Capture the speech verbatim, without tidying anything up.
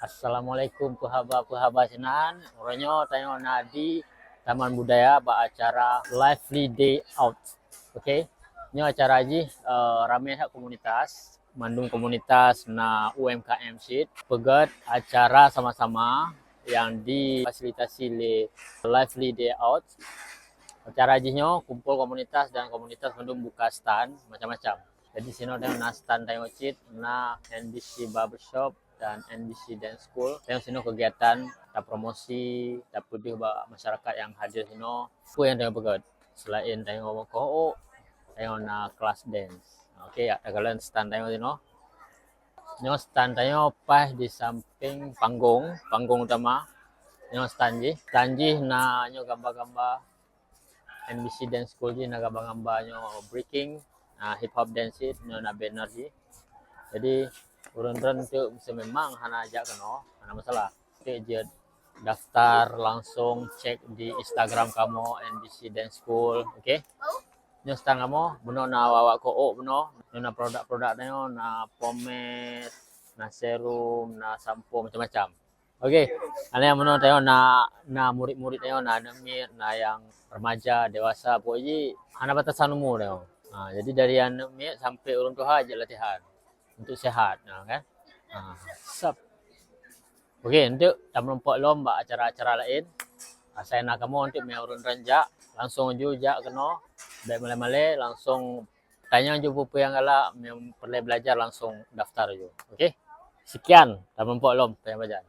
Assalamualaikum peuhaba-peuhaba sinan. Uroe nyoe tanyoe na di Taman Budaya bak acara Lively Day Out. Okey. Nyoe acara jih uh, ramé that komunitas. Mandum komunitas na U M K M cit. Peugöt acara sama-sama yang difasilitasi lé Lively Day Out. Acara jih nyoe kumpul komunitas dan komunitas mandum buka stand macam-macam. Jadi sinoe tanyoe na stand tanyoe cit, na N B C Barbershop dan N B C Dance School. Tanyoe sinoe kegiatan tapromosi, tapeudeuh bak masyarakat yang hadir sinoe. Peue nyang tanyoe peugöt? Selain tanyoe meukoh ôk, tanyoe na kelas dance. Okey, ya, takalon stand tanyoe sinoe. Nyoe stand tanyoe paih di samping panggong, panggong utama. Nyoe stand jih. Stand jih na nyoe gamba-gamba N B C Dance School jih, na gamba-gamba nyoe breaking, na hip hop dance jih, nyoe na banner jih. Jadi ureuëng-ureuëng tu seumemang hana jak keunoe, hana masalah. Klik jeuet daftar, langsung cek di Instagram kamoe N B C Dance School, okey. Nyoe stand kamoe, bunoe na awak-awak koh ôk bunoe, nyoe na produk-produk tanyoe, na pomade, na serum, na sampo macam-macam. Okey, aneuk bunoe tanyoe na, na murit-murit tanyoe, na aneuk miet, na nyang remaja, dewasa, pokok jih hana batasan umu tanyoe. Ha, jadi dari aneuk miet sampai ureuëng tuha jeuet latihan untuk sehat, ha, kan? Ha, sab. Okey, untuk tameurumpok lom bak acara-acara laén. Asai na kamoe untuk meunyoe ureuëng-ureuëng jak, langsung ju jak keunoe. Bék malée-malée, langsung tanyong ju peue-peue nyang galak, meunyoe peureulée belajar langsung daftar ju. Okey? Sekian, tameurumpok lom, tanyong belajar.